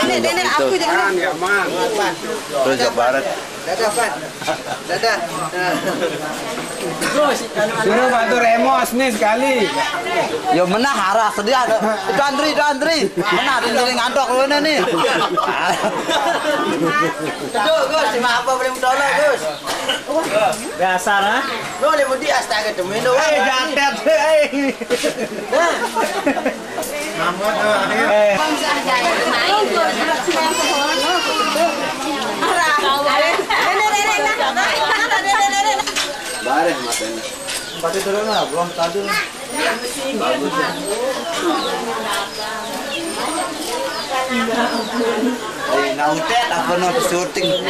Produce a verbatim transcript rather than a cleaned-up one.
Nenek, nenek, aku jangan. Terus Jawa Barat. Dadah, Pan. Dadah. Nah. Suruh bantu Remos nih sekali. Yo menah arah sedih ada. Itu Andri, itu Andri. Menah Andri ngantok lu ini nih. Tuh, Gus, cuma apa boleh mentolak, Gus? Dasar, ah. Lu boleh mudik astaga temuin doang. Eh, jatet, eh. Nah. Eh. Bareh matanya. Pati turun lah, belum tadi. Bagus ya. Eh, nautet apa no syuting?